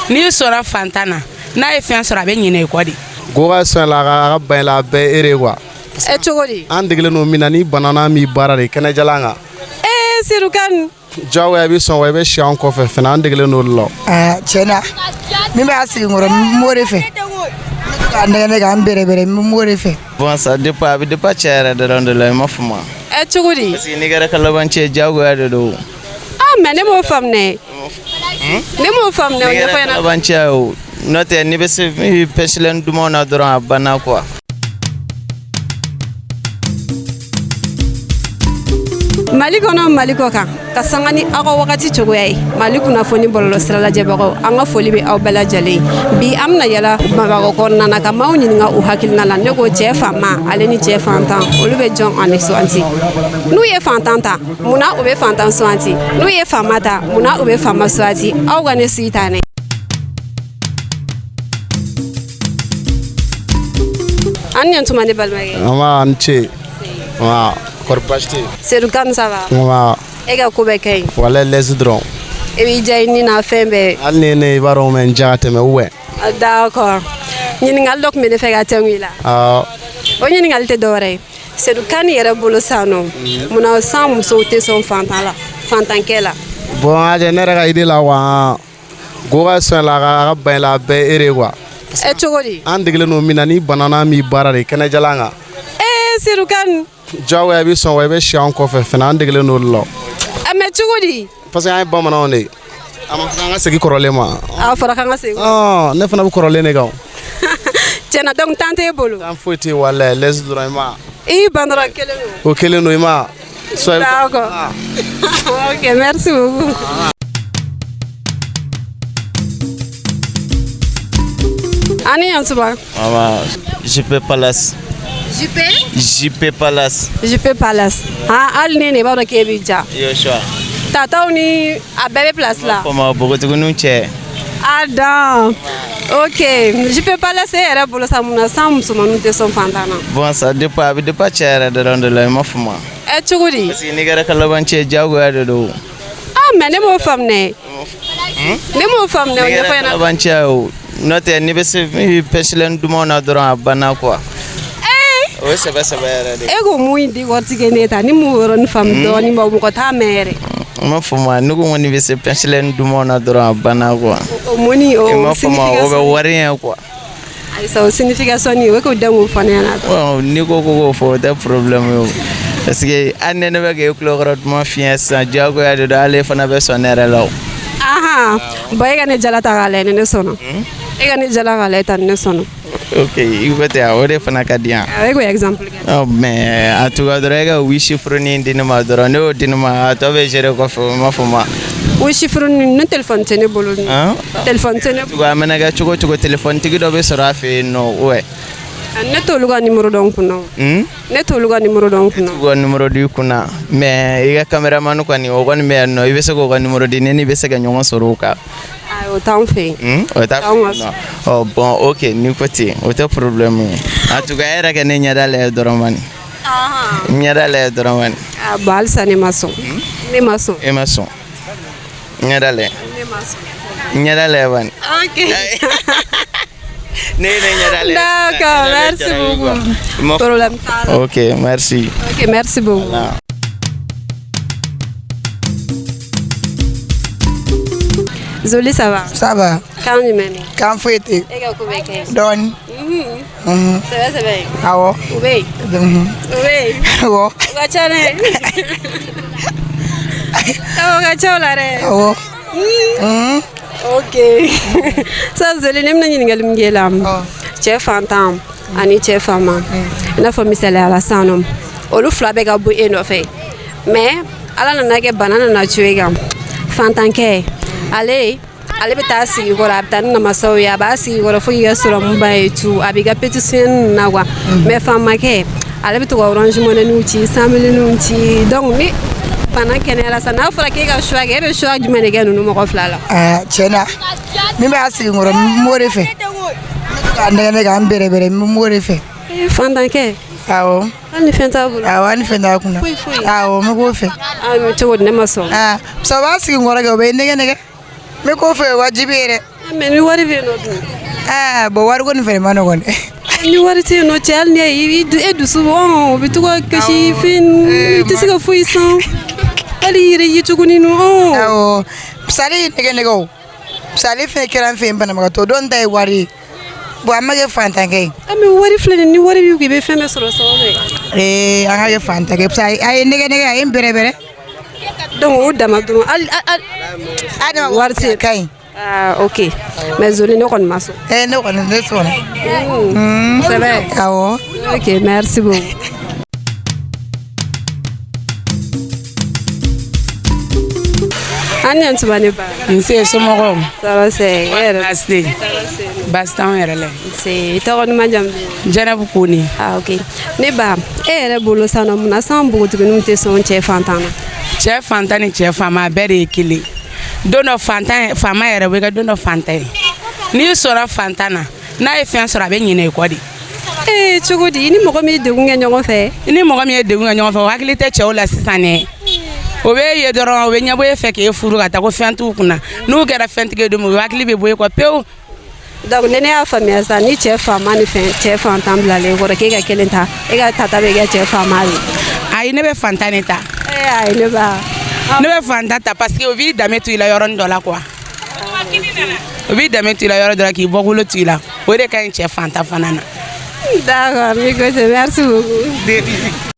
N'i sɔnna fantan na, n'a ye fɛn sɔrɔ, a bɛ ɲinɛ i kɔ de. Go ka sɔn la a ka ban i la, a bɛɛ e de ye quoi. E cogo di? An degelen don min na, n'i banna n'an b'i baara de kɛnɛjalan kan. Ee, Sedu Kane. Jagoya i bɛ sɔn wa, i bɛ si an kɔfɛ fɛnɛ, an degelen don o de la. Aa, tiɲɛ na, min b'a sigi n kɔrɔ, n b'o de fɛ. K'a nɛgɛ nɛgɛ, k'an bɛrɛ bɛrɛ, n b'o de fɛ. Bon, ça dépend, a bɛ dépend cɛ yɛrɛ dɔrɔn de la, i m'a faamu. Ɛ, cogo di? Parce que n'i kɛra kalaban cɛ, diyagoya de don. Ah, mais ne m'o faamu dɛ, ne m'o faamu dɛ, o N'i ɲɛfɔ kɛra ɲɛna. kalaban cɛ ye o, n'o tɛ n'i bɛ se pɛsilɛni dumanw na dɔrɔn, a banna quoi. Mali kɔnɔ, Mali kɔ kan, ka sanga ni aw ka wagati cogoya ye, Mali kunnafoni bɔlɔlɔ sira lajɛbagaw, an ka foli bɛ aw bɛɛ lajɛlen. Bi an bɛna yala Bamakɔ kɔnɔna na ka maaw ɲininka u hakilina la. Ne ko cɛ faama ale ni cɛ fantan, olu bɛ jɔn ani suganti? N'u ye fantan ta, munna u bɛ fantan suganti? N'u ye faama ta, munna u bɛ faama suganti? Aw ka ne sigi ta ne. An ni ɲantuma, ne balimakɛ. An b'a ni ce, nba, kɔri baasi tɛ yen? Sedu Kane, ça va? Nba. E ka ko bɛɛ ka ɲi? Walayi, lɛsi dɔrɔn. E b'i diya i ni na fɛn bɛɛ. Hali ni ne, i b'a dɔn, mɛ n diya ka tɛmɛ ou bien? D'accord, ɲininkali dɔ tun bɛ ne fɛ ka tɛnku i la. Awɔ. O ɲininkali tɛ dɔwɛrɛ ye, Sedu Kane yɛrɛ bolo san nɔ, munna san musow tɛ sɔn fantan la, fantankɛ la? Bon, a jɛ ne yɛrɛ ka idée la quoi, go ka sɔn la a ka ban i la, a bɛɛ e de ye quoi. E cogo di? An degelen don min na, n'i banna n'an b'i baara de kɛnɛjalan kan. Ee, Sedu Kane. Jagoya i bɛ sɔn wa, i bɛ si an kɔfɛ fɛnɛ, an degelen don o de la. A mɛ cogo di? Parce que an ye bamananw de ye, a ma fɔ k'an ka segin kɔrɔlen ma. A fɔra k'an ka segin. Ɔn, ne fana bɛ kɔrɔlen de kan o. Tiɲɛna, donc temps t'e bolo? Temps foyi tɛ yen, walayi, lɛsi dɔrɔn, i ma. I y'i ban dɔrɔn, kelen don. O kelen don, i ma. Soit. D'accord, ok, merci beaucoup. Ani ɲantuma. Mama, JP Palace. JP? JP Palace. JP Palace. Ah, hali ne ne b'a dɔn k'e b'i ja. Yoshua. Tataw ni a bɛɛ bɛ place la. Fama npogotigininw cɛ. Ah dan. Ok, JP Palace, e yɛrɛ bolo sa, mun na san musomaninw tɛ sɔn fantan na? Bon, ça dépend, a bɛ dépend cɛ yɛrɛ dɔrɔn de la, i m'a faamu. Ɛ, cogo di? Parce que n'i kɛra kalaban cɛ, diyagoya de don. Ah, mais ne m'o faamu dɛ. Ne m'o faamu dɛ, o N'i ɲɛfɔ kɛra ɲɛna. kalaban cɛ ye o, n'o tɛ n'i bɛ se pɛsilɛni dumanw na dɔrɔn, a banna quoi. O ye sɛbɛ sɛbɛ yɛrɛ de. E ko mun décortiquer ne ta ni mun yɔrɔnin faamu dɔɔnin, ba mɔgɔ t'a mɛn yɛrɛ. I m'a faamu, ne ko n'i bɛ se pɛsilɛni dumanw na dɔrɔn, a banna quoi. O mun ni o I m'a faamu, o bɛ signification. wari ɲɛ quoi. Ayisa, o signification ni o k'o den k'o fɔ ne ɲɛna. Bon, n'i ko ko k'o fɔ, o tɛ problème ye o. Parce que hali ni ne bɛ k'e tulo kɔrɔ duman fiɲɛ sisan, diyagoya de don, hali e fana bɛ sɔn ne yɛrɛ la o. Ahan, bon, e ka ne jala ta k'a lajɛ ni ne sɔnna. E ka ne jala k'a lajɛ tan ni ne sɔnna. Ok, i ko ten, o de fana ka di yan. E ko exemple kɛ. Oh, mais en tout cas dɔrɔn, e ka huit chiffres nin di ne ma dɔrɔn, ne y'o di ne ma, a tɔ bɛ gérer kɔfɛ, o ma fɔ ma. O chiffre ni ne téléphone tɛ ne bolo. Hein? Téléphone tɛ ne En tout cas, a mana kɛ cogo o cogo, téléphone tigi dɔ bɛ sɔrɔ a fɛ yen nɔ, ouais. Ne t'olu ka numéro dɔn n kunna o. Ne t'olu ka numéro dɔn n kunna. T'u ka numéro di i kunna, mais i ka caméraman kɔni, o kɔni bɛ yan nɔ, i bɛ se k'o ka numéro di ne ni bɛ se ka ɲɔgɔn sɔrɔ o kan. Ayi, o t'anw fɛ yen. O t'a fɛ yen nɔ. Ɔ bon, ok, n'i ko ten, o tɛ problème ye. En tout cas, e yɛrɛ kɛ ne ɲɛda lajɛ dɔrɔn mani. N ɲɛda lajɛ dɔrɔn mani. Ah bon, halisa ne ma sɔn. Ne ma sɔn. E ma sɔn. N ɲɛda lajɛ. Ne ma sɔn. N ɲɛda lajɛ bani. Ok. Ne ye ne ɲɛda lajɛ. D'accord, merci beaucoup. Problème t'a la. Ok, merci. Ok, merci beaucoup. Voilà. Zoli, ça va? Ça va. Kan jumɛn bɛ? Kan foyi tɛ. E ka ko bɛɛ kɛ yen. Dɔɔni. Sɛbɛ sɛbɛ ye. Awɔ. U bɛ yen. U bɛ yen. Awɔ. U ka ca dɛ. Awɔ, ka ca o la dɛ. Awɔ. Ok. Sa Zoli, ne bɛna ɲininkali min k'e la. Cɛ fantan ani cɛ faama. I n'a fɔ misaliya la sisan nɔ, olu fila bɛɛ ka bɔ e nɔfɛ. Mais Ala nana kɛ bana nana cun e kan. Fantankɛ, ale bɛ taa sigi kɔrɔ, a bɛ taa ni namasaw ye, a b'a sigi kɔrɔ fo k'i ka sɔrɔmu ban ye tu, a b'i ka petit soin na quoi. Mais faamakɛ, ale bɛ to ka Orange Money ci, 100 000 ci. Donc ni bana kɛnɛyara sisan, n'a fɔra k'e ka choix kɛ, e bɛ choix jumɛn de kɛ ninnu mɔgɔ fila la? Aa, tiɲɛ na, min b'a sigi n kɔrɔ, n b'o de fɛ. K'a nɛgɛ nɛgɛ, k'an bɛrɛ bɛrɛ, n b'o de fɛ. Fantankɛ? Awɔ. Hali ni fɛn t'a bolo? Awɔ, hali ni fɛn t'a kunna. Foyi foyi. Awɔ, n bɛ k'o fɛ. Ah, mais cogo di, ne ma sɔn? Aa, sa o b'a sigi n kɔrɔ kɛ, o bɛ nɛgɛ nɛgɛ. N bɛ k'o fɛ, o ye wajibi ye dɛ. Mais ni wari bɛ yen nɔ dun? Aa bon, wariko nin fɛnɛ ma nɔgɔn dɛ. Ni wari tɛ yen nɔ, cɛ, hali ni e dusu o bɛ to ka kasi, fɛn i tɛ se ka foyi san, hali i yɛrɛ ye cogo ni nɔ. Awɔ, sali ye nɛgɛ nɛgɛ o sali fɛnɛ kɛra an fɛ yen, banabagatɔ dɔw ta ye wari ye. Bon, an ma kɛ fantankɛ ye. Ah, mais wari filɛ nin ye, ni wari b'i kun, i bɛ fɛn bɛɛ sɔrɔ sababu ye. Ee, an ka kɛ fantankɛ, parce que a ye nɛgɛ nɛgɛ, a ye n bɛrɛ bɛrɛ. Donc o dama dɔrɔn, hali hali Adama wari tɛ yen. Ka ɲi. Ah ok, mais Zoli, ne kɔni ma sɔn. Ee, ne kɔni, ne sɔnna. C'est vrai? Awɔ. Ok, merci beaucoup. An ni yan tuma, ne ba. Nse, somɔgɔw? Tɔɔrɔ tɛ, e yɛrɛ? Baasi tɛ yen, baasi t'anw yɛrɛ la. Nse, i tɔgɔ duman, jamu duman? Jɛnɛbu Kone. Ah ok, ne ba, e yɛrɛ bolo sisan nɔ, mun na sisan npogotigininw tɛ sɔn cɛ fantan na? Cɛ fantan ni cɛ faama, a bɛɛ de ye kelen. Don dɔ fantan, faama yɛrɛ bɛ kɛ don dɔ fantan ye. N'i sɔnna fantan na, n'a ye fɛn sɔrɔ, a bɛ ɲinɛ i kɔ de. Ee, cogo di? I ni mɔgɔ min ye degun kɛ ɲɔgɔn fɛ? I ni mɔgɔ min ye degun kɛ ɲɔgɔn fɛ, o hakili tɛ cɛw la sisan dɛ. O bɛ ye dɔrɔn, o bɛ ɲɛbɔ e fɛ k'e furu ka taa ko fɛn t'u kunna. N'u kɛra fɛntigi ye don min, o hakili bɛ bɔ e kɔ pewu. Donc ni ne y'a faamuya sisan, ni cɛ faama ni fɛn cɛ fantan bilalen kɔrɔ, k'e ka kelen ta, e ka tata bɛ kɛ cɛ faama de? Ayi, ne bɛ fantan de ta. Ee ayi, ne ba. Ne bɛ fantan ta parce que o b'i danbe to i la yɔrɔnin dɔ la quoi. O b'i danbe to i la yɔrɔ dɔ la, k'i bɔkolo to i la. O de ka ɲi cɛ fantan fana na. D'accord, mi ko ten, merci beaucoup.